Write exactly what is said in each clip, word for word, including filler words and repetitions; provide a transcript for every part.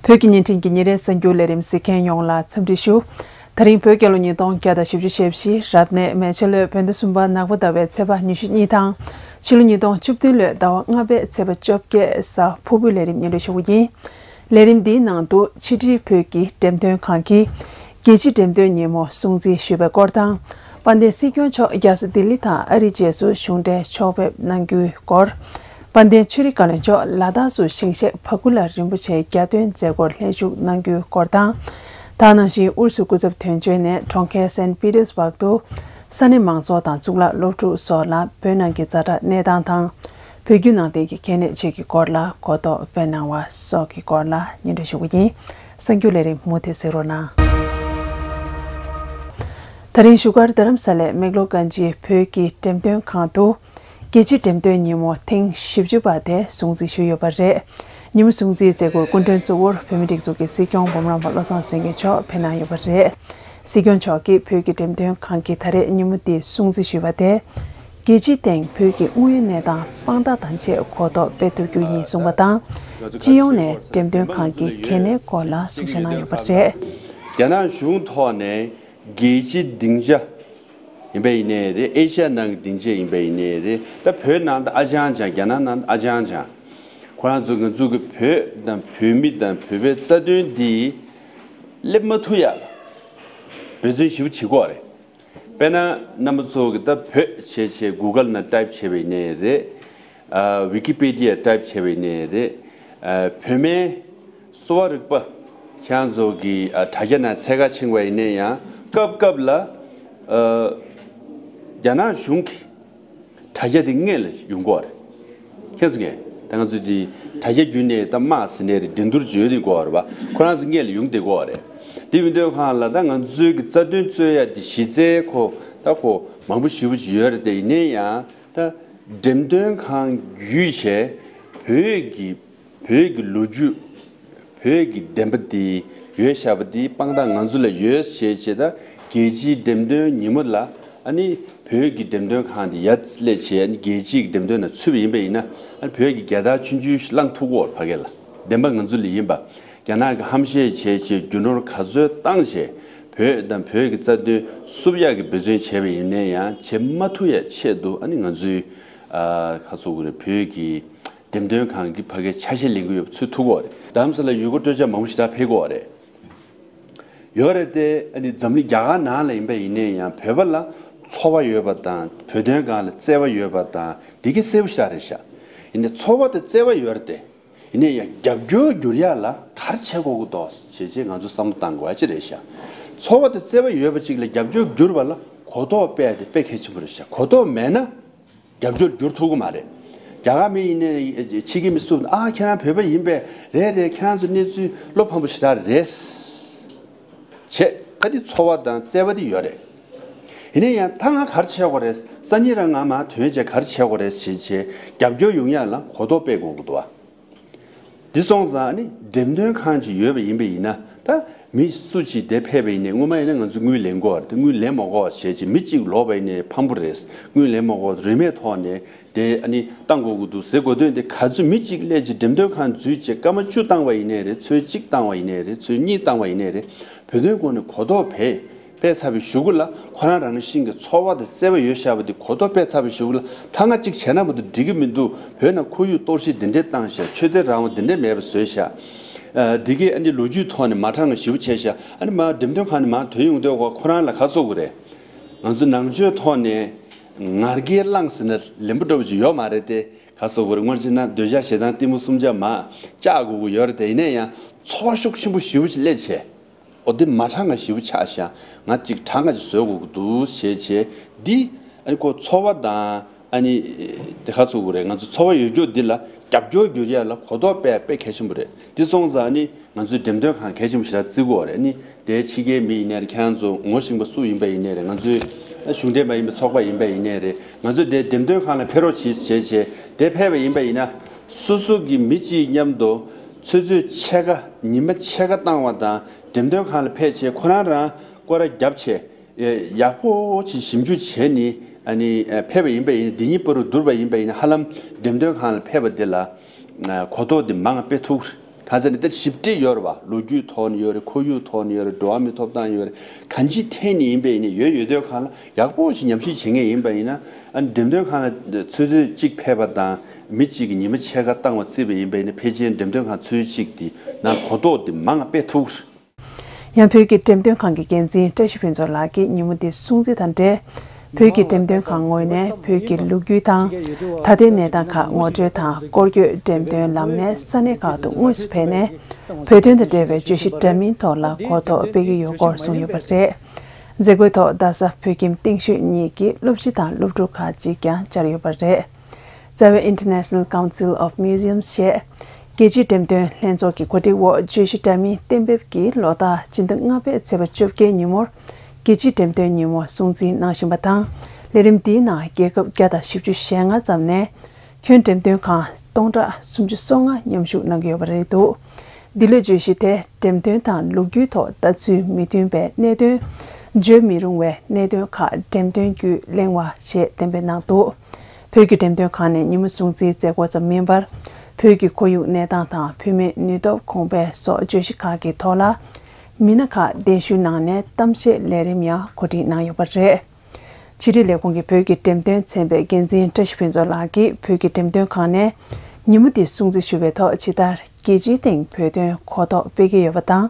བོད་ཀྱི་བརྙན་འཕྲིན་གྱི་ཉིན་རེའི་གསར་འགྱུར་ལས་རིམ་གཟིགས་མཁན་ཡོངས་ལ་འཚམས་འདྲི་ཞུ། ད་རིང་བོད་རྒྱལ་ལོ་ཉིས་སྟོང་བརྒྱ་དང་བཞི་བཅུ་ཞེ་བཞི་རབ་གནས་མེ་བྱ་ལོའི་བོད་ཟླ་གསུམ་པ་ནག་པོ་ཟླ་བའི་ཚེས་པ་ཉི་ཤུ་གཉིས་དང་། ཕྱི་ལོ་ཉིས་སྟོང་བཅུ་བདུན་ལོའི་ཟླ་བ་ལྔ་པའི་ཚེས་པ་བཅོ་བརྒྱད་གཟའ་ཕུར་བུའི་ལས་རིམ་སྙན་སྒྲོན་ཞུ་བ་ཡིན། ལས་རིམ་འདིའི་ནང་དུ་ཕྱི་དྲིལ་བོད་ཀྱི་འགྲེམས་སྟོན་ཁང་གིས་རྒྱལ་སྤྱིའི་འགྲེམས་སྟོན་ཉིན་མོ་སྲུང་བརྩི་ཞུས་པའི་སྐོར་དང་། དཔལ་ལྡན་སྲིད་སྐྱོང་མཆོག་རྒྱལ་ས་ལྡི་ལི་དང་ཨ་རིའི་རྗེས་སུ་གཞུང་འབྲེལ་ཕྱོགས་ཕེབས་གནང་རྒྱུའི་སྐོར། དཔལ་ལྡན་ཆོས་རིག་བཀའ་བློན་མཆོག་ལ་དྭགས་སུ་ཞིང་གཤེགས་བ་ཀུ་ལ་རིན་པོ་ཆེའི་གྱ་སྟོན་མཛད་སྒོར་ལྷན་ཞུགས་གནང་རྒྱུའི་སྐོར་དང་། ད་ག་ནང་བཞིན་ཨུ་རུ་སུ་སྐུ་ཚབ་དོན་གཅོད་ནས་གྲོང་ཁྱེར་སན་པི་ཏེར་སྦག་ཏུ་ས་གནས་མང་ཚོགས་དང་གཙུག་ལག་སློབ་ཕྲུག་སོགས་ལ་བོད་ནང་གི་ཛ་དྲག་གནས་སྟངས་དང་། བོད་བརྒྱུད་ནང་བསྟན་གྱི་གལ་གནད་བཅས་ཀྱི་སྐོར་ལ་གོ་རྟོགས་སྤེལ་གནང་བ་སོགས་ཀྱི་སྐོར་ལ་སྙན་སྒྲོན་ཞུ་གི་ཡིན། གསར་འགྱུར་ལས་རིམ་མུ་མཐུད་གཟིགས་རོགས་གནང་། ད་རིང་བཞུགས་སྒར་རྡ་རམ་ས་ལའི་མེག་ལོར་གྷན་ཇི་བོད་ཀྱི་འགྲེམས་སྟོན་ཁང་དུ། རྒྱལ་སྤྱིའི་འགྲེམས་སྟོན་ཉིན་མོ་ཐེངས་བཞི་བཅུ་པ་དེ་སྲུང་བརྩི་ཞུས་ཡོད་པ་རེད། ཉིན་མོ་སྲུང་བརྩིའི་མཛད་སྒོར་སྐུ་མགྲོན་གཙོ་བོར་བོད་མིའི་སྒྲིག་འཛུགས་ཀྱི་སྲིད་སྐྱོང་འབུམ་རམས་པ་བློ་བཟང་སེང་གེ་མཆོག་ཕེབས་གནང་ཡོད་པ་རེད། སྲིད་སྐྱོང་མཆོག་གིས་བོད་ཀྱི་འགྲེམས་སྟོན་ཁང་གིས་ད་རེས་ཉིན་མོ་འདི་སྲུང་བརྩི་ཞུས་པ་དེ། རྒྱལ་སྤྱིའི་སྟེང་བོད་ཀྱི་དངོས་ཡོད་གནས་སྟངས་དཔང་རྟགས་དང་བཅས་གོ་རྟོགས་སྤེལ་ཐུབ་རྒྱུ་ཡིན་གསུངས་པ་དང་། སྤྱི་ཡོངས་ནས་འགྲེམས་སྟོན་ཁང་གི་གལ་གནད་སྐོར་ལ་གསུང་བཤད་གནང་ཡོད་པ་རེད། རྒྱ་ནག་གཞུང་ཐོག་ནས་རྒྱལ་སྤྱིའི་སྡིངས་ཆ་ཡིན་པ་ཡིན་ནའི་རེད། ཨེ་ཤ་ཡ་ནང་གི་སྡིངས་ཆ་ཡིན་པ་ཡིན་ནའི་རེད། ད་བོད་ནང་དུ་ཨ་ཅང་ཅང་། རྒྱ་ནག་ནང་དུ་ཨ་ཅང་ཅང་། ཁོ་རང་ཚོ་ང་ཚོ་གི་བོད་དང་བོད་མི་དང་བོད་པའི་རྩ་དོན་འདི་སླེབས་མ་ཐུབ་ཡ་ལ་འབད་བརྩོན་ཞེ་པོ་བྱེད་ཀྱི་ཡོད་རེད། དཔེར་ན་རྣམ་པ་ཚོ་གི་ད་བོད་བྱས་བྱས་གུ་གལ་ནང་ཊའིབ་བྱས་པ་ཡིན་ནའི་རེད། ཨ་ཝི་ཀི་པི་ཌི་ཡ་ཊའིབ་བྱས་པ་ཡིན་ནའི་རེད། ཨ་བོད་མའི་གསོ་བ་རིག་པ་ཁྱེད་རང་ཚོ་གི་ཨ་དྲ་རྒྱ་ནང་འཚོལ་ག་ཕྱིན་པ་ཡིན་ནའི་ཡང་སྐབས་སྐབས་ལ་ཨ་རྒྱ་ནག་གཞུང་གི་དྲ་རྒྱ་དེ་སྔོན་ལ་ཡོང་གི་ཡོད་རེད། མཁྱེན་སོང་ངས། ད་ང་ཚོ་དེ་དྲ་རྒྱ་བརྒྱུད་ནས་ད་དམག་ཟེར་ནའི་རེད། འགྲན་བསྡུར་བརྗོད་དེ་གོ་རེད་པ། ཁོ་རང་ཚོ་སྔོན་ལ་ཡོང་བསྡད་ཀྱི་ཡོད་རེད། དེ་ཡིན་དུས་ཁ་ལ་ད་ང་ཚོའི་གི་རྩ་དོན་རྩོད་ཡ་དེ་གཞི་རྩའི་ཁོ་ད་ཁོ་མང་པོ་ཞེ་པོ་ཅིག་ཡོད་རེད་དེ། ཡིན་ནའི་ཡང་ད་འགྲེམས་སྟོན་ཁང་བརྒྱུད་བྱས་བོད་ཀྱི་བོད་ཀྱི་ལོ་རྒྱུས། བོད་ཀྱི་བདེན་པ་འདི་ཡོད་བཞག་པ་འདི་དཔང་རྟགས་ང་ཚོ་ལ་ཡོད་ཞེས་བྱས། ད་རྒྱལ་སྤྱིའི་འགྲེམས་སྟོན་ཉིན་མོ་ལ་ཨ་ནི་བོད་ཀྱི་འགྲེམས་སྟོན་ཁང་འདི་ཡར་སླེབས་བྱས། ཨ་ནི་རྒྱལ་སྤྱིའི་འགྲེམས་སྟོན་ནང་ཚུད་པ་ཡིན་པ་ཡིན་ན། ཨ་ནི་བོད་ཀྱི་རྒྱལ་དར་ཆུང་ཆུང་ཞིག་བསླངས་ཐུབ་ཀྱི་ཡོད་རེད། ཕ་གི་ལ་བདེན་པ་ང་ཚོ་ལ་ཡིན་པ། རྒྱ་ནག་གིས་ཧམ་བཤད་བྱས་བྱས་རྒྱུ་ནོར་ག་ཚོད་བཏང་བྱས་བོད་དང་བོད་ཀྱི་རྩ་དོན་བསུབ་ཡག་གི་འབད་བརྩོན་བྱས་པ་ཡིན་ན་ཡང་བྱེད་མ་ཐུབ་ཡ་ཆེད་དུ། ཨ་ནི་ང་ཚོའི་ཨ་ཁ་སོ་གི་རེད། བོད་ཀྱི་འགྲེམས་སྟོན་ཁང་གི་ཕ་གིའི་ཆ་ཤས་ལེན་གྱི་ཡོད་པ་ཚུད་ཐུབ་ཀྱི་ཡོད་རེད། རྡ་རམ་ས་ལ་ཡུལ་སྐོར་སྤྲོ་འཆམ་མང་པོ་ཞེ་དྲག་ཕེབས་ཀྱི་ཡོད་རེད། ཡོད་རེད་དེ། ཨ་ནི་འཛམ་གླིང་རྒྱ་གར་ནང་ལ་ཡིན་པ་ཡིན་ནའི་ཡང་བོད་པ་ལ་འཚོ་བ་ཡོད་པ་དང་། བོད་དོན་སྒང་ལ་བརྩེ་བ་ཡོད་པ་དང་། འདི་ག་གསལ་པོ་ཞེ་དྲག་རེད་ཤག་ཡིན་ནའི་འཚོ་བ་དང་བརྩེ་བ་ཡོད་རེད་དེ། ཡིན་ནའི་ཡང་རྒྱབ་སྐྱོར་བསྒྱུར་ཡ་ལ་ག་རེ་བྱེད་དགོས་ཀྱི་འདུག་ཅེས་ཅེས་ང་ཚོ་བསམ་བློ་བཏང་དགོས་པ་ཅིག་རེད་ཤག་འཚོ་བ་དང་བརྩེ་བ་ཡོད་པ་ཅིག་ལ་རྒྱབ་སྐྱོར་བསྒྱུར་བ་ལ་གོ་རྟོགས་སྤེལ་ཡ་དེ་དཔེ་གལ་ཆེན་པོ་རེད་ཤག་གོ་རྟོགས་མེད་ན། རྒྱབ་སྐྱོར་བསྒྱུར་ཐུབ་ཀྱི་མ་རེད། རྒྱ་གར་མི་ཡིན་ནའི་ཕྱི་རྒྱལ་མི་སུ། ཨ་ཁྱེད་རང་བོད་པ་ཡིན་པས། རེད་རེད། ཁྱེད་རང་ཚོ་གནས་ཚུལ་བློ་ཕམ་པོ་ཞེ་དྲག་རེད་བྱས། ད་འདི་ཚོར་བ་དང་བརྩེ་བ་འདི་ཡོད་རེད། ཡིན་ན་ཡང་ད་ང་ག་རེ་བྱེད་དགོས་རེད། སང་ཉིན་རང་ང་མར་ཐོན་བྱས་ག་རེ་བྱེད་དགོས་རེད་ཅེས་བྱས་རྒྱབ་སྐྱོར་ཡོང་ཡ་ལ་གོ་རྟོགས་སྤེལ་དགོས་ཀྱི་འདུག་བ། འདི་སོང་ཙང་ནི་འགྲེམས་སྟོན་ཁང་ཅིག་ཡོད་པ་ཡིན་པ་ཡིན་ན། ད་མི་སུ་ཅིག་དེ་ཕེབས་པ་ཡིན་ནའི་སྔོན་མ་ཡིན་ན་ང་ཚོས་དངུལ་ལེན་དགོས་རེད། དེ་དངུལ་ལེན་མ་དགོས་བྱས་ཅིག་མི་གཅིག་ལོག་པ་ཡིན་ནའི་ཕངས་པོ་རེད། དངུལ་ལེན་མ་དགོས། རིན་མེད་ཐོག་ནས་དེ་ཨ་ནི་བཏང་དགོས་ཀྱི་འདུག་ཟེར་དགོས་དོན་དེ། ག་ཚོད་མི་གཅིག་སླེབས་ཅིག་འགྲེམས་སྟོན་ཁང་འཛུལ་བྱས་སྐར་མ་བཅུ་བཏང་བ་ཡིན་ནའི་རེད། ཚོད་གཅིག་བཏང་བ་ཡིན་ནའི་རེད། ཚོད་གཉིས་བཏང་བ་ཡིན་ནའི་རེད། བོད་དོན་སྐོར་ནས་གོ་རྟོགས་སྤེལ་སྤེལ་ཚར་བའི་གཞུག་གུ་ལ་ཁོ་རང་རང་བཞིན་གྱི་ཚོར་བ་དང་བརྩེ་བ་ཡོད་བཞག་པ་འདི་གོ་རྟོགས་སྤེལ་ཚར་བའི་གཞུག་གུ་ལ། ད་ང་གཅིག་བྱས་ན་མ་གཏོགས་འགྲིག་གི་མི་འདུག་བོད་ནང་ཁོར་ཡུག་གཏོར་བཤིག་འདི་འདྲས་བཏང་བཞག་ཆོས་དད་རང་དབང་འདི་འདྲས་མེད་པ་བཟོས་བཞག་ཨ་འདི་གའི་ཨ་ནི་ལོ་རྒྱུས་ཐོག་ནས་མ་དྲང་བ་ཞེ་པོ་བྱས་བཞག་ཨ་ནི་མར་འགྲེམས་སྟོན་ཁང་ནས་མར་ཐོན་ཡོང་དུས་ཁོ་ཁོ་རང་ལ་ག་ཚོད་དགོས་རེད། ང་ཚོ་ནང་ཆོས་ཐོག་ནས་ངར་སྐད་བླངས་ཟེར་ན་ལན་པོ་འདྲ་བོ་ཅིག་ཡོད་མ་རེད་དེ། ག་ཚོད་དགོས་རེད། སྔོན་ཆད་ན་འདོད་ཆགས་ཞེ་སྡང་གཏི་མུག་གསུམ་ཆ་མར་བཅག་དགོས་ཀྱི་ཡོད་རེད་དེ། ཡིན་ན་ཡང་ཚོར་བ་ཤུགས་ཆེན་པོ་ཞེ་པོ་ཅིག་སླེབས་བྱས། འོ་འདི་མ་དྲང་ང་ཞེ་པོ་ཆགས་ཤག་ང་གཅིག་དྲང་ང་ཅིག་བཟོ་དགོས་ཀྱི་འདུག་ཞེས་བྱས། འདི་ཨ་ནི་ཁོ་ཚོར་བ་དང་ཨ་ནི་དེ་ག་ཚོད་དགོས་རེད། ང་ཚོ་ཚོར་བ་ཡོད་རྒྱུ་འདི་ལ་རྒྱབ་སྐྱོར་བསྒྱུར་ཡ་ལ་གོ་རྟོགས་སྤེལ་དཔེ་གལ་ཆེན་པོ་རེད། འདི་སོང་ཙང་ཨ་ནི་ང་ཚོའི་འགྲེམས་སྟོན་ཁང་གལ་ཆེན་པོ་ཞེ་དྲག་བརྩི་གི་ཡོད་རེད། ཨ་ནི་དེའི་ཕྱི་རྒྱལ་མི་ཡིན་ནའི་རེད། ཁྱེད་རང་ཚོ་ངོ་ཤེས་པ་སུ་ཡིན་པ་ཡིན་ནའི་རེད། ང་ཚོའི་གཞུང་འབྲེལ་མ་ཡིན་པའི་ཚོགས་པ་ཡིན་པ་ཡིན་ནའི་རེད། ང་ཚོའི་དེ་འགྲེམས་སྟོན་ཁང་ལ་ཕེབས་རོགས་གྱིས་ཞེས་བྱས། དེ་ཕེབས་པ་ཡིན་པ་ཡིན་ན་སོ་སོ་གི་མི་གཅིག་མཉམ་དུ་ཚོད་ཚོད་ཕྱེད་ཀ་ཉི་མ་ཕྱེད་ཀ་བཏང་བ་དང་། འགྲེམས་སྟོན་ཁང་ལ་ཕེབས་བྱས་ཁོ་རང་རང་སྐོར་ར་བརྒྱབ་བྱས། ཡག་པོ་ཅིག་ཞིབ་འཇུག་བྱས་ནས་ཨ་ནི་ཕེབས་པ་ཡིན་པ་ཡིན། འདི་གཉིས་བར་དུ་བསྡུར་བ་ཡིན་པ་ཡིན་ན་ཧ་ལམ་འགྲེམས་སྟོན་ཁང་ལ་ཕེབས་པ་འདི་ལ་གོ་རྟོགས་འདི་མང་ང་སྤེལ་ཐུབ་ གང་ཟེར་ན་དེར་ཞིབ་ཕྲ་ཡོད་རེད་བ། ལོ་རྒྱུས་ཐོག་ནས་ཡོད་རེད། ཁོར་ཡུག་ཐོག་ནས་ཡོད་རེད། འགྲོ་བ་མིའི་ཐོབ་ཐང་ཡོད་རེད། གང་ཅིའི་ཐད་ནས་ཡིན་པ་ཡིན་ན་ཡོད་ཡོད་དུས་གང་ལ་ཡག་པོ་ཞིག་ཉམས་ཞིབ་བྱེད་མཁན་ཡིན་པ་ཡིན་ན། ཨ་ནི་འགྲེམས་སྟོན་ཁང་ལ་ཆུ་ཚོད་གཅིག་ཕེབས་པ་དང་། མི་གཅིག་གིས་ཉི་མ་ཕྱེད་ཀ་བཏང་བ་བརྩིས་པ་ཡིན་པ་ཡིན་ན། ཕལ་ཆེར་འགྲེམས་སྟོན་ཁང་ཆུ་ཚོད་གཅིག་དེ་ནང་གོ་རྟོགས་དེ་མང་ང་སྤེལ་ཐུབ་ཀྱི་རེད། ཡང་བོད་ཀྱི་འགྲེམས་སྟོན་ཁང་གི་འགན་འཛིན་བཀྲ་ཤིས་ཕུན་ཚོགས་ལགས་ཀྱིས་ཉིན་མོ་འདིའི་སྲུང་བརྩི་དང་འབྲེལ། བོད་ཀྱི་འགྲེམས་སྟོན་ཁང་ངོས་ནས་བོད་ཀྱི་ལོ་རྒྱུས་དང་། ད་ལྟའི་གནས་སྟངས་ཁག་ངོ་སྤྲོད་དང་། སྐོར་སྐྱོད་འགྲེམས་སྟོན་ལམ་ནས་ས་གནས་ཁག་ཏུ་དངོས་སུ་ཕེབས་ནས། བོད་དོན་དང་འབྲེལ་བའི་བརྗོད་གཞི་འདྲ་མིན་ཐོག་ལ་གོ་རྟོགས་སྤེལ་གྱི་ཡོད་སྐོར་གསུངས་ཡོད་པ་རེད། མཛད་སྒོའི་ཐོག་རྡ་ས་བོད་ཁྱིམ་སྟེང་ཤོད་གཉིས་ཀྱི་སློབ་སྤྱི་དང་སློབ་ཕྲུག་ཁག་ཅིག་ཀྱང་བཅར་ཡོད་པ་རེད། རྩ་བའི་International Council of Museums ཞེས་རྒྱལ་སྤྱིའི་འགྲེམས་སྟོན་ལྷན་ཚོགས་ཀྱི་གོ་སྒྲིག་འོག་བརྗོད་གཞི་འདྲ་མིན་གཏན་འབེབས་ཀྱིས་ལོ་ལྟར་སྤྱི་ཟླ་ལྔ་པའི་ཚེས་པ་བཅོ་བརྒྱད་ཉིན་མོར་རྒྱལ་སྤྱིའི་འགྲེམས་སྟོན་ཉིན་མོ་སྲུང་བརྩི་གནང་བཞིན་པ་དང་། ལས་རིམ་འདིའི་ནང་རྒྱལ་ཁབ་བརྒྱ་དང་བཞི་བཅུ་ཞེ་ལྔ་ཙམ་ནས་ཁྱོན་འགྲེམས་སྟོན་ཁང་སྟོང་ཕྲག་སུམ་ཅུ་སོ་ལྔ་མཉམ་ཞུགས་གནང་གི་ཡོད་པ་རེད་འདུག་འདི་ལོའི་བརྗོད་གཞི་དེ་འགྲེམས་སྟོན་དང་ལོ་རྒྱུས་ཐོག་ལྟ་ཚུལ་མི་མཐུན་པའི་གནད་དོན། བརྗོད་མི་རུང་བའི་གནད་དོན་ཁག་འགྲེམས་སྟོན་བརྒྱུད་གླེང་བ་ཞེས་གཏན་འབེབས་གནང་འདུག་བོད་ཀྱི་འགྲེམས་སྟོན་ཁང་ནས་ཉིན་མོ་སྲུང་བརྩིའི་མཛད་སྒོ་ཙམ་མིན་པར། བོད་ཀྱི་ཁོར་ཡུག་གནས་སྟངས་དང་བུད་མེད་ནུས་སྟོབས་གོང་འཕེལ་སོགས་བརྗོད་གཞི་ཁག་གི་ཐོག་ལ། མི་སྣ་ཁག་གདན་ཞུ་གནང་ནས་གཏམ་བཤད་ལས་རིམ་ཡང་གོ་སྒྲིག་གནང་ཡོད་པ་རེད། ཕྱི་དྲིལ་ལས་ཁུངས་ཀྱི་བོད་ཀྱི་འགྲེམས་སྟོན་ཚན་པའི་འགན་འཛིན་བཀྲ་ཤིས་ཕུན་ཚོགས་ལགས་ཀྱིས་བོད་ཀྱི་འགྲེམས་སྟོན་ཁང་ནས་ཉིན་མོ་འདི་སྲུང་བརྩི་ཞུ་བའི་ཐོག་ཇི་ལྟར་རྒྱལ་སྤྱིའི་སྟེང་བོད་དོན་གོ་རྟོགས་སྤེལ་གྱི་ཡོད་པ་དང་།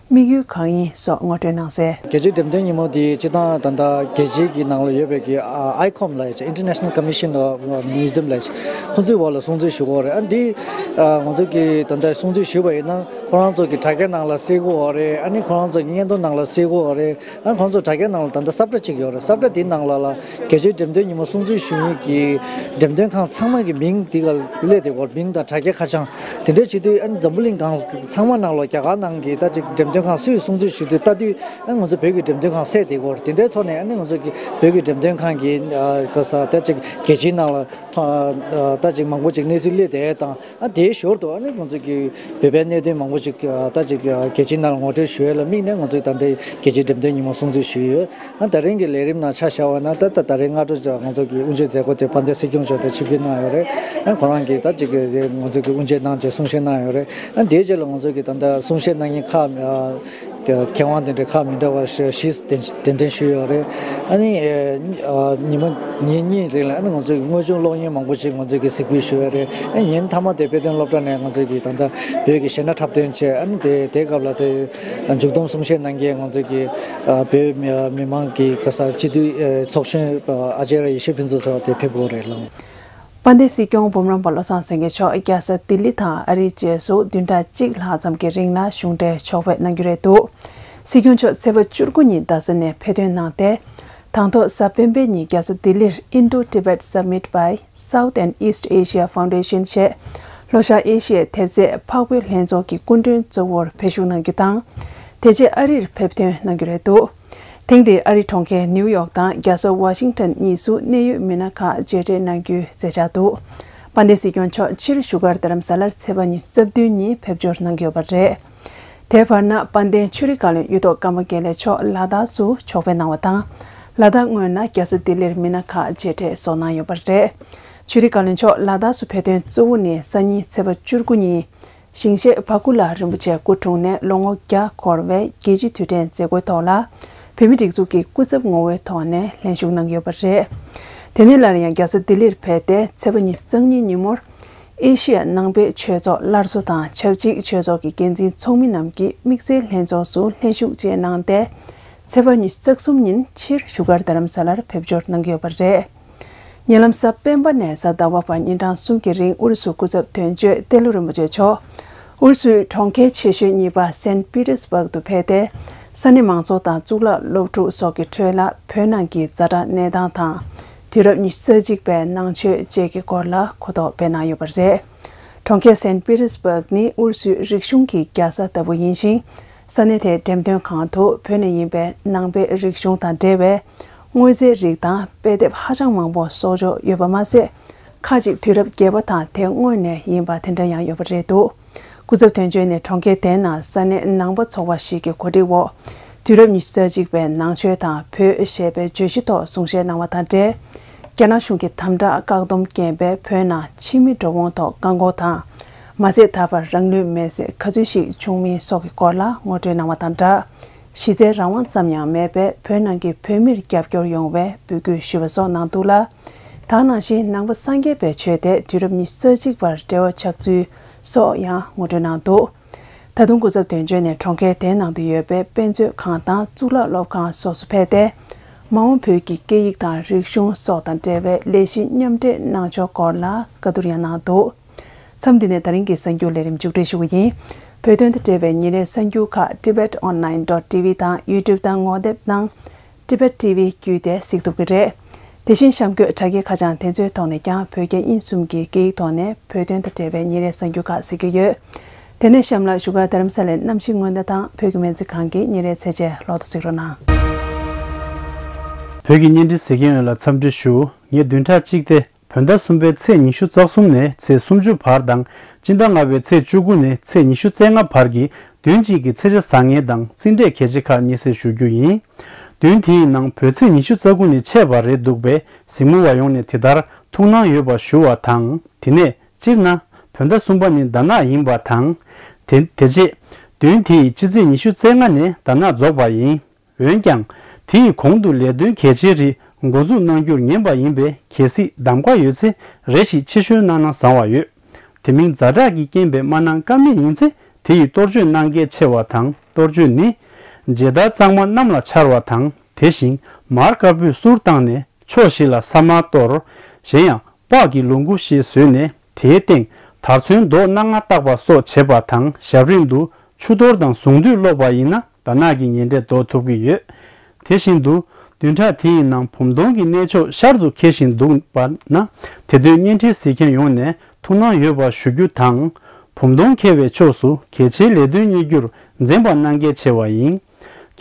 དམིགས་ཡུལ་གང་ཡིན་སོགས་ངོ་སྤྲོད་གནང་གསལ། རྒྱལ་སྤྱིའི་འགྲེམས་སྟོན་ཉིན་མོ་འདི་སྤྱིར་བཏང་ད་ལྟ་རྒྱལ་སྤྱིའི་གི་ནང་ལ་ཡོད་པའི་གི་ཨ་ཨའི་ཁོམ་ལབ་ཡ་ཅིག International Commission of Museum ལབ་ཡ་ཅིག་ཁོང་ཚོའི་འོག་ལ་སྲུང་བརྩི་ཞུ་གི་ཡོད་རེད། ཨ་འདི་ཨ་ང་ཚོ་གི་ད་ལྟ་སྲུང་བརྩི་ཞུས་པ་ཡིན་ན་ཁོ་རང་ཚོ་གི་དྲ་རྒྱ་ནང་ལ་གསལ་གྱི་ཡོད་རེད། ཨ་ནི་ཁོ་རང་ཚོ་གི་སྙན་ཐོ་ནང་ལ་གསལ་གྱི་ཡོད་རེད། ཨ་ཁོང་ཚོ་དྲ་རྒྱའི་ནང་ལ་ད་ལྟ་ས་བཀྲ་གཅིག་ཡོད་རེད། ས་བཀྲ་དེའི་ནང་ལ་ལ་རྒྱལ་སྤྱིའི་འགྲེམས་སྟོན་ཉིན་མོ་སྲུང་བརྩི་ཞུ་མཁན་གྱི་འགྲེམས་སྟོན་ཁང་ཚང་མ་གི་མིང་དེ་ག་སླེབས་བསྡད་ཡོད་རེད། མིང་དང་དྲ་རྒྱའི་ཁ་བྱང་དེ་འདྲ་བྱེད་དུས། ཨ་ནི་འཛམ་བུ་གླིང་གང་ཚང་མ་ནང་ལ་རྒྱ་གར་ནང་གི་ད་ཅིག་འགྲེམས་སྟོན་ཁང་སུས་སྲུང་བརྩི་ཞུ་དུས་ལྟ་དུས། ཨ་ནི་ང་ཚོ་བོད་ཀྱི་འགྲེམས་སྟོན་ཁང་གསལ་བསྡད་ཡོད་རེད། དེ་འདྲའི་ཐོག་ནས་ཨ་ནི་ང་ཚོ་གི་བོད་ཀྱི་འགྲེམས་སྟོན་ཁང་གི་ཨ་ག་ས་ད་ཅིག་རྒྱལ་སྤྱིའི་ནང་ལ་ཐོ་ཨ་ད་ཅིག་མང་པོ་ཅིག་གནས་ཚུལ་སླེབས་བསྡད་ཡ་དང་། ཨ་དེའི་ཞོར་དུ་ཨ་ནི་ང་ཚོ་གི་བོད་པའི་གནད་དོན་མང་པོ་ཞིག་ཨ་ད་ཅིག་ཨ་རྒྱལ་སྤྱིའི་ནང་ལ་ངོ་སྤྲོད་ཞུ་ཡས་ལ་དམིགས་ནས་ང་ཚོས་ད་ལྟའི་རྒྱལ་སྤྱིའི་འགྲེམས་སྟོན་ཉིན་མོ་སྲུང་བརྩི་ཞུས་ཡོད། ཨ་ད་རིང་གི་ལས་རིམ་ནང་ཆ་བཞག་པ་ན། ད་ད་ད་རིང་སྔ་དྲོ་ང་ཚོ་གི་དབུ་འབྱེད་མཛད་སྒོ་དེ་དཔལ་ལྡན་སྲིད་སྐྱོང་མཆོག་དེ་ཆིབས་བསྒྱུར་གནང་ཡོད་རེད། ཨ་ཁོ་རང་གིས་ད་ཅིག་ང་ཚོ་གི་དབུ་འབྱེད་གནང་བྱས་གསུང་བཤད་གནང་ཡོད་རེད། ཨ་དེའི་རྗེས་ལ་ང་ཚོ་གི་ད་ལྟ་གསུང་བཤད་གནང་མཁན་ཁག་ཨ་མཁས་དབང་དེ་འདྲ་ཁག་མི་འདྲ་བ་བཞི་བཞི་གདན་གདན་འདྲེན་ཞུས་ཡོད་རེད། ཨ་ནི་ཨ་ཉི་མ་ཉིན་གཉིས་རིང་ལ་ཨ་ནི་ང་ཚོ་གི་དངོས་བྱུང་གློག་བརྙན་མང་པོ་ཞིག་ང་ཚོ་གིས་གཟིགས་འབུལ་ཞུས་ཡོད་རེད། ཨ་ཉིན་མཐའ་མ་དེ་དཔེ་སྟོན་སློབ་གྲྭ་ནས་ང་ཚོ་གི་ད་ལྟ་བོད་ཀྱི་གཞས་སྣ་འཁྲབ་སྟོན་བྱས། ཨ་ནི་དེ་དེའི་སྐབས་ལ་དེ་མཇུག་བསྡོམས་གསུང་བཤད་གནང་མཁན་ང་ཚོ་གི་ཨ་བོད་མི་མི་མང་གི་ག་ས་སྤྱི་འཐུས་ཨ་ཚོགས་གཞོན་ཨ་ཨ་ཅེ་ར་ཡེ་ཤེས་ཕུན་ཚོགས་མཆོག་དེ་ཕེབས་ཡོད་རེད་ལགས། དཔལ་ལྡན་སྲིད་སྐྱོང་འབུམ་རམས་པ་བློ་བཟང་སེང་གེ་མཆོག་རྒྱལ་ས་ལྡི་ལི་དང་ཨ་རིའི་རྗེས་སུ་བདུན་ཕྲག་གཅིག་ལྷག་ཙམ་གྱི་རིང་ལ་གཞུང་འབྲེལ་ཕྱོགས་ཕེབས་གནང་རྒྱུ་རེད་འདུག་སྲིད་སྐྱོང་མཆོག་ཚེས་པ་བཅུ་དགུ་ཉིན་རྡ་ས་ནས་ཕེབས་ཐོན་གནང་སྟེ། དང་ཐོག་གཟའ་སྤེན་པའི་ཉིན་རྒྱལ་ས་ལྡི་ལིར་Indo-Tibet Summit by South and East Asia Foundation ཞེས་ལྷོ་ཤར་ཨེ་ཤི་ཡའི་ཐེབས་རྩའི་འཕགས་བོད་ལྷན་ཚོགས་ཀྱི་སྐུ་མགྲོན་གཙོ་བོར་ཕེབས་བཞུགས་གནང་རྒྱུ་དང་། དེ་རྗེས་ཨ་རིར་ཕེབས་ཐོན་གནང་རྒྱུ་རེད་འདུག་ཐེངས་འདིར་ཨ་རིའི་གྲོང་ཁྱེར་ནིའུ་ཡོག་དང་རྒྱལ་ས་ཝ་ཤིང་ཊོན་གཉིས་སུ་གནད་ཡོད་མི་སྣ་ཁག་མཇལ་འཕྲད་གནང་རྒྱུའི་མཛད་འཆར་འདུག་དཔལ་ལྡན་སྲིད་སྐྱོང་མཆོག་ཕྱིར་བཞུགས་སྒར་རྡ་རམ་ས་ལར་ཚེས་པ་ཉི་ཤུ་རྩ་བདུན་ཉིན་ཕེབས་འབྱོར་གནང་གི་ཡོད་པ་རེད། དེའི་བར་ན་དཔལ་ལྡན་ཆོས་རིག་བཀའ་བློན་གཡུ་ཐོག་ཀརྨ་དགེ་ལེགས་མཆོག་ལ་དྭགས་སུ་ཕྱོགས་ཕེབས་གནང་བ་དང་། ལ་དྭགས་སྔོན་ལ་རྒྱལ་ས་ལྡི་ལིར་མི་སྣ་ཁག་མཇལ་འཕྲད་སོགས་གནང་ཡོད་པ་རེད། ཆོས་རིག་བཀའ་བློན་མཆོག་ལ་དྭགས་སུ་ཕེབས་ཐོན་གཙོ་བོ་ནི་སང་ཉིན་ཚེས་པ་བཅུ་དགུ་ཉིན། ཞིང་གཤེགས་བྷ་ཀུ་ལ་རིན་པོ་ཆེ་སྐུ་འཁྲུངས་ནས་ལོ་ངོ་བརྒྱ་འཁོར་བའི་རྒྱལ་སྤྱིའི་དུས་དྲན་མཛད་སྒོའི་ཐོག་ལ། བོད་མིའི་སྒྲིག་འཛུགས་ཀྱི་སྐུ་ཚབ་ངོ་བོའི་ཐོག་ནས་ལྷན་ཞུགས་གནང་ཡོད་པ་རེད། དེ་ནས་སླར་ཡང་རྒྱལ་ས་ལྡི་ལིར་ཕེབས་ཏེ་ཚེས་པ་ཉི་ཤུ་རྩ་གཉིས་ཉིན་མོར། ཨེ་ཤི་ཡ་ནང་པའི་ཆོས་ཚོགས་སླར་གསོ་དང་ཆབས་ཅིག་ཆོས་ཚོགས་ཀྱི་འགན་འཛིན་ཚོགས་མི་རྣམས་ཀྱི་དམིགས་བསལ་ལྷན་ཚོགས་སུ་ལྷན་ཞུགས་བཅས་གནང་སྟེ། ཚེས་པ་ཉི་ཤུ་རྩ་གསུམ་ཉིན་ཕྱིར་བཞུགས་སྒར་རྡ་རམ་ས་ལར་ཕེབས་འབྱོར་གནང་གི་ཡོད་པ་རེད། ཉེ་ལམ་གཟའ་སྤེན་པ་ནས་གཟའ་ཟླ་བ་བར་ཉིན་གྲངས་གསུམ་གྱི་རིང་ཨུ་རུ་སུའི་སྐུ་ཚབ་དོན་གཅོད་ཏེ་ལོ་རིན་པོ་ཆེ་མཆོག་ཨུ་རུ་སུའི་གྲོང་ཁྱེར་ཆེ་ཤོས་གཉིས་པ་སན་པི་ཏེར་སྦུག་ཏུ་ཕེབས་ཏེ། ས་གནས་མང་ཚོགས་དང་གཙུག་ལག་སློབ་ཕྲུག་སོགས་ཀྱི་ཁྲོད་ལ་བོད་ནང་གི་ཛ་དྲག་གནས་སྟངས་དང་། དུས་རབས་ཉི་ཤུ་རྩ་གཅིག་པའི་ནང་ཆོས་བཅས་ཀྱི་སྐོར་ལ་གོ་རྟོགས་སྤེལ་གནང་ཡོད་པ་རེད། གྲོང་ཁྱེར་སན་པི་ཏེར་སྦུག་ནི་ཨུ་རུ་སུའི་རིག་གཞུང་གི་རྒྱལ་ས་ལྟ་བུ་ཡིན་ཞིང་། ས་གནས་དེའི་འགྲེམས་སྟོན་ཁང་དུ་བོད་ནས་ཡིན་པའི་ནང་པའི་རིག་གཞུང་དང་འབྲེལ་བའི་དངོས་རྫས་རིགས་དང་དཔེ་དེབ་ཧ་ཅང་མང་པོ་གསོག་འཇོག་ཡོད་པ་མ་ཟད། ཁ་ཅིག་དུས་རབས་བརྒྱད་པ་དང་དེ་སྔོན་ནས་ཡིན་པ་དེ་འདྲ་ཡང་ཡོད་པ་རེད་འདུག་སྐུ་ཚབ་དོན་གཅོད་ནས་གྲོང་ཁྱེར་དེའི་ནང་ས་གནས་ནང་པ་ཚོགས་པ་ཞིག་གི་གོ་སྒྲིག་འོག་དུས་རབས་ཉི་ཤུ་རྩ་གཅིག་པའི་ནང་ཆོས་དང་བོད་ཞེས་པའི་བརྗོད་གཞི་ཐོག་གསུང་བཤད་གནང་བ་དང་འབྲེལ། རྒྱ་ནག་གཞུང་གི་དམ་དྲག་བཀག་སྡོམ་རྐྱེན་པས་བོད་ནང་ཕྱི་མི་འགྲོ་འོང་ཐོག་བཀག་འགོག་དང་། མ་ཟད་ད་བར་རང་ལུས་མེར་སྲེག་ག་ཚོད་ཞིག་བྱུང་མིན་སོགས་ཀྱི་སྐོར་ལ་ངོ་སྤྲོད་གནང་བ་དང་སྦྲགས། གཞི་རྩའི་རང་དབང་ཙམ་ཡང་མེད་པས་བོད་ནང་གི་བོད་མིར་རྒྱབ་སྐྱོར་ཡོང་བའི་འབོད་སྐུལ་ཞུས་པ་སོགས་གནང་འདུག་ལ། ད་ག་ནང་བཞིན་ནང་པ་སངས་རྒྱས་པའི་ཆོས་དེ་དུས་རབས་ཉི་ཤུ་རྩ་གཅིག་པར་འབྲེལ་བ་ཆགས་ཚུལ་སོགས་ཡང་ངོ་སྤྲོད་གནང་འདུག་ད་དུང་སྐུ་ཚབ་དོན་གཅོད་ནས་གྲོང་ཁྱེར་དེའི་ནང་དུ་ཡོད་པའི་དཔེ་མཛོད་ཁང་དང་གཙུག་ལག་སློབ་ཁང་སོགས་སུ་ཕེབས་ཏེ། མ་འོངས་བོད་ཀྱི་སྐད་ཡིག་དང་རིག་གཞུང་སོགས་དང་འབྲེལ་བའི་ལས་གཞི་མཉམ་འབྲེལ་གནང་ཕྱོགས་སྐོར་ལ་བཀའ་བསྡུར་ཡང་གནང་འདུག་མཚམས་འདི་ནས་ད་རིང་གི་གསར་འགྱུར་ལས་རིམ་མཇུག་སྒྲིལ་ཞུ་གི་ཡིན། བོད་དོན་དང་འབྲེལ་བའི་ཉིན་རེའི་གསར་འགྱུར་ཁག་Tibet Online dot T V དང་YouTube དང་ངོ་དེབ་ནང་Tibet T V བརྒྱུད་དེ་གཟིགས་ཐུབ་ཀྱི་རེད། དེ་བཞིན་གཤམ་འཁོད་དྲ་རྒྱའི་ཁ་བྱང་དེ་ཚོའི་ཐོག་ནས་ཀྱང་བོད་རྒྱ་དབྱིན་གསུམ་གྱི་སྐད་ཡིག་ཐོག་ནས་བོད་དོན་དང་འབྲེལ་བའི་ཉིན་རེའི་གསར་འགྱུར་ཁག་གཟིགས་ཀྱི་ཡོད། དེ་ནས་གཤམ་ལ་བཞུགས་སྒར་རྡ་རམ་ས་ལའི་གནམ་གཤིས་སྔོན་བརྡ་དང་བོད་ཀྱི་སྨན་རྩིས་ཁང་གི་ཉིན་རེའི་ཚེས་བཅད་ལོག་ཏུ་གཟིགས་རོགས་གནང་། བོད་ཀྱི་བརྙན་འཕྲིན་གཟིགས་མཁན་ཡོངས་ལ་འཚམས་འདྲི་ཞུ། ངས་བདུན་ཕྲག་གཅིག་སྟེ། བོད་ཟླ་གསུམ་པའི་ཚེས་ཉི་ཤུ་རྩ་གསུམ་ནས་ཚེས་སུམ་ཅུ་བར་དང་སྤྱི་ཟླ་ལྔ་པའི་ཚེས་བཅུ་དགུ་ནས་ཚེས་ཉི་ཤུ་རྩ་ལྔ་བར་གྱི་བདུན་གཅིག་གི་ཚེས་ཆ་བཟང་ངན་དང་རྩིས་འབྲས་གལ་ཆེ་ཁག་སྙན་སེང་ཞུ་རྒྱུ་ཡིན། བདུན་དེ་ཡི་ནང་བོད་ཚེས་ཉི་ཤུ་རྩ་དགུ་ནས་ཆད་པ་རེད་འདུག་པས་གཟིགས་མོ་བ་ཡོངས་ནས་དེ་ལྟར་ཐུགས་སྣང་ཡོད་པ་ཞུ་བ་དང་། དེ་ནས་སྤྱིར་ན་བོད་ཟླ་གསུམ་པ་ནི་ཟླ་ནག་ཡིན་པ་དང་། དེ་དེ་རྗེས་བདུན་དེ་ཡི་སྤྱི་ཚེས་ཉི་ཤུ་རྩ་ལྔ་ནས་ཟླ་ནག་རྫོགས་པ་ཡིན། འོན་ཀྱང་། དེ་ཡི་གོང་དུ་ལས་དོན་གལ་ཆེའི་རིགས་འགོ་འཛུགས་གནང་རྒྱུར་ཉན་པ་ཡིན་པས་གལ་སྲིད་གདམ་ག་ཡོད་ཚེ་རེ་ཞིག་ཕྱིར་བཤོལ་གནང་ན་བཟང་བ་ཡོད། དེ་མིན་ཛ་དྲག་གི་རྐྱེན་པས་མ་གནང་ཀ་མེད་ཡིན་ཚེ་དེ་ཡི་གཏོར་བཅོས་གནང་གལ་ཆེ་བ་དང་། གཏོར་བཅོས་ནི། མཇལ་དར་གཙང་མ་གནམ་ལ་འཕྱར་བ་དང་། དེ་བཞིན་མར་དཀར་པོས་གསུར་བཏང་ནས་ཕྱོགས་བཞི་ལ་ས་དམར་གཏོར། གཞན་ཡང་། པགས་ཀྱི་ལོངས་སྐུ་ཞེས་བཟོས་ནས་དེའི་སྟེང་དར་ཚོན་མདོག་སྣ་ལྔ་བཏགས་པ་སོགས་བྱེད་པ་དང་། ཞབས་རིམ་དུ་ཆུ་གཏོར་དང་གཟུངས་འདུས་ཀློག་པ་ཡིན་ན་ཟླ་ནག་གི་ཉེ་འབྲས་ཟློག་ཐུབ་ཀྱི་ཡོད། དེ་བཞིན་དུ་བདུན་ཕྲག་དེ་ཡི་ནང་བུམ་སྟོང་གི་གནས་མཆོག་ཤར་དུ་འཁེལ་བཞིན་འདུག་པ་ན། དེ་དོན་བརྙན་འཕྲིན་གཟིགས་མཁན་ཡོངས་ནས་ཐུགས་སྣང་ཡོད་པ་ཞུ་རྒྱུ་དང་། བུམ་སྟོང་འཁེལ་བའི་ཕྱོགས་སུ་གལ་ཆེའི་ལས་དོན་གཉེར་རྒྱུར་འཛེམ་པ་གནང་གལ་ཆེ་བ་ཡིན།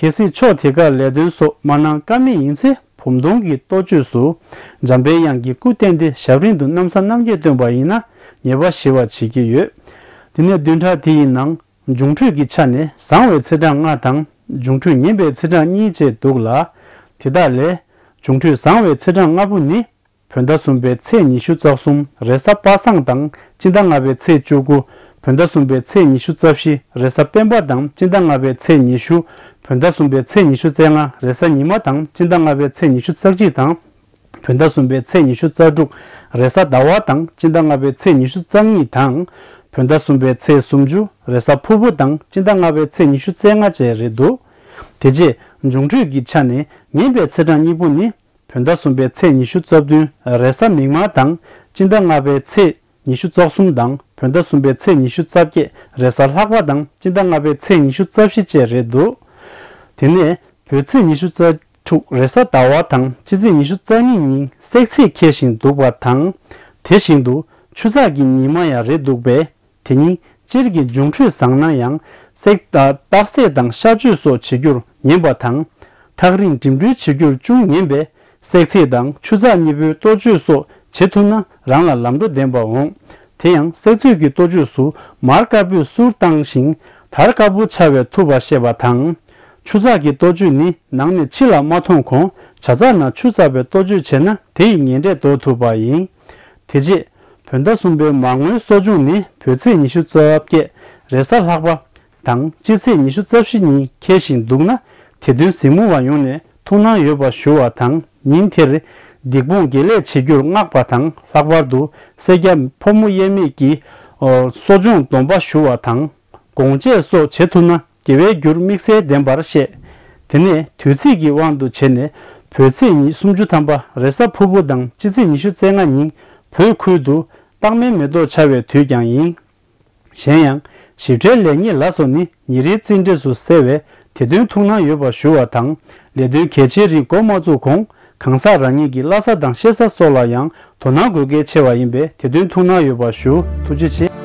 གལ་སྲིད་ཕྱོགས་དེ་ཁར་ལས་དོན་སོགས་མ་གནང་ཀ་མེད་ཡིན་ཚེ། བུམ་སྟོང་གི་གཏོ་བཅོས་སུ་འཇམ་པའི་དབྱངས་ཀྱི་སྐུ་བསྟན་ཏེ་ཞབས་རིམ་དུ་གནམ་ས་སྣང་བརྒྱད་བཏོན་པ་ཡིན་ན་ཉེས་པ་ཞི་བར་བྱེད་ཀྱི་ཡོད། དེ་ནས་བདུན་ཕྲག་དེ་ཡི་ནང་འབྱུང་འཕྲོད་ཀྱི་ཆ་ནས་བཟང་བའི་ཚེས་གྲངས་ལྔ་དང་འབྱུང་འཕྲོད་ངན་པའི་ཚེས་གྲངས་གཉིས་བཅས་འདུག་ལ། དེ་དག་ལས་འབྱུང་འཕྲོད་བཟང་བའི་ཚེས་གྲངས་ལྔ་པོ་ནི། བོད་ཟླ་གསུམ་པའི་ཚེས་ཉི་ཤུ་རྩ་གསུམ་རེས་གཟའ་པ་སངས་དང་སྤྱི་ཟླ་ལྔ་པའི་ཚེས་བཅུ་དགུ། བོད་ཟླ་གསུམ་པའི་ཚེས་ཉི་ཤུ་རྩ་བཞི་རེས་གཟའ་སྤེན་པ་དང་སྤྱི་ཟླ་ལྔ་པའི་ཚེས་ཉི་ཤུ། བོད་ཟླ་གསུམ་པའི་ཚེས་ཉི་ཤུ་རྩ་ལྔ་རེས་གཟའ་ཉི་མ་དང་སྤྱི་ཟླ་ལྔ་པའི་ཚེས་ཉི་ཤུ་རྩ་གཅིག་དང་། བོད་ཟླ་གསུམ་པའི་ཚེས་ཉི་ཤུ་རྩ་དྲུག་རེས་གཟའ་ཟླ་བ་དང་སྤྱི་ཟླ་ལྔ་པའི་ཚེས་ཉི་ཤུ་རྩ་གཉིས་དང་། བོད་ཟླ་གསུམ་པའི་ཚེས་སུམ་ཅུ་རེས་གཟའ་ཕུར་བུ་དང་སྤྱི་ཟླ་ལྔ་པའི་ཚེས་ཉི་ཤུ་རྩ་ལྔ་བཅས་རེད་འདུག་དེ་རྗེས་འབྱུང་འཕྲོད་ཀྱི་ཆ་ནས་ངན་པའི་ཚེས་གྲངས་གཉིས་པོ་ནི། བོད་ཟླ་གསུམ་པའི་ཚེས་ཉི་ཤུ་རྩ་བདུན་རེས་གཟའ་མིག་དམར་དང་སྤྱི་ཟླ་ལྔ་པའི་ཚེས་ཉི་ཤུ་རྩ་གསུམ་དང་བོད་ཟླ་གསུམ་པའི་ཚེས་ཉི་ཤུ་རྩ་བརྒྱད་རེས་གཟའ་ལྷག་པ་དང་སྤྱི་ཟླ་ལྔ་པའི་ཚེས་ཉི་ཤུ་རྩ་བཞི་བཅས་རེད་འདུག་དེ་ནས་བོད་ཚེས་ཉི་ཤུ་རྩ་དྲུག་རེས་གཟའ་ཟླ་བ་དང་སྤྱི་ཚེས་ཉི་ཤུ་རྩ་གཉིས་ཉིན་སྲེག་ཚེས་འཁེལ་བཞིན་འདུག་པ་དང་། དེ་བཞིན་དུ་ཆུ་ཚགས་ཀྱི་ཉི་མ་ཡང་རེད་འདུག་པས། དེ་ཉིན་སྤྱིར་གྱི་འབྱུང་འཕྲོད་བཟང་ན་ཡང་སྲེག་གཏར་སྲེག་དང་གཤག་བཅོས་སོགས་བྱེད་རྒྱུར་ངན་པ་དང་། ཐག་རིང་འགྲིམ་འགྲུལ་བྱེད་རྒྱུར་ཅུང་ངན་པས་སྲེག་ཚེས་དང་ཆུ་ཚགས་གཉིས་པོའི་གཏོ་བཅོས་སོགས་བྱེད་ཐུབ་ན་རང་ལ་ལམ་འགྲོ་ལྡན་པ་འོང་། དེ་ཡང་སྲེག་ཚོས་ཀྱི་གཏོ་བཅོས་སུ་མར་དཀར་པོས་གསུར་བཏང་ཞིང་དར་དཀར་པོ་འཕྱར་བས་ཐུབ་པ་ཤེས་པ་དང་། ཆུ་ཚགས་ཀྱི་གཏོ་བཅོས་ནི་ནང་ནས་ཕྱི་ལ་མ་མཐོང་གོང་ཇ་ཚགས་ནང་ཆུ་བཙགས་པའི་གཏོ་བཅོས་བྱས་ན་དེ་ཡི་ངན་འབྲས་ཟློག་ཐུབ་པ་ཡིན། དེ་རྗེས། བོད་ཟླ་གསུམ་པའི་མར་ངོའི་གསོ་སྦྱོང་ནི་བོད་ཚེས་ཉི་ཤུ་རྩ་བརྒྱད་རེས་གཟའ་ལྷག་པ་དང་སྤྱི་ཚེས་ཉི་ཤུ་རྩ་བཞི་ཉིན་འཁེལ་བཞིན་འདུག་ན་དེ་དོན་གཟིགས་མོ་བ་ཡོངས་ནས་ཐུགས་སྣང་ཡོད་པ་ཞུ་བ་དང་ཉིན་དེར་སྡིག་སྤོང་དགེ་ལེགས་བྱེད་རྒྱུར་བསྔགས་པ་དང་ལྷག་པར་དུ་སེར་སྐྱ་ཕོ་མོ་དབྱེར་མེད་ཀྱིས་གསོ་སྦྱོང་སྡོམ་པ་ཞུ་བ་དང་། སྒོང་སྤྱད་སོགས་བྱེད་ཐུབ་ན་དགེ་བའི་རྒྱུར་དམིགས་བསལ་ལྡན་པར་བཤད། དེ་ནས་དུས་ཚིགས་ཀྱི་དབང་དུ་བྱས་ནས་བོད་ཚེས་ཉི་སུམ་ཅུ་ཐམ་པ་རེས་གཟའ་ཕུར་བུ་དང་སྤྱི་ཚེས་ཉི་ཤུ་རྩ་ལྔ་ཉིན་བོད་ཁུལ་དུ་སྟག་མའི་མེ་ཏོག་འཆར་བའི་དུས་ཀྱང་ཡིན། གཞན་ཡང་ཞིབ་ཕྲའི་ལེགས་ཉེས་ལ་སོགས་ནི་ཉིན་རེའི་རྩིས་འབྲས་སུ་གསལ་བས་དེ་དོན་ཐུགས་སྣང་ཡོད་པ་ཞུ་བ་དང་ལས་དོན་གལ་ཆེའི་རིགས་འགོ་མ་བཙུགས་གོང་གང་ཟག་རང་ཉིད་ཀྱི་བླ་གཟའ་དང་གཤེད་གཟའ་སོགས་ལ་ཡང་དོ་སྣང་དགོས་གལ་ཆེ་བ་ཡིན་པས་དེ་དོན་ཐུགས་སྣང་ཡོད་པ་ཞུ། ཐུགས་རྗེ་ཆེ།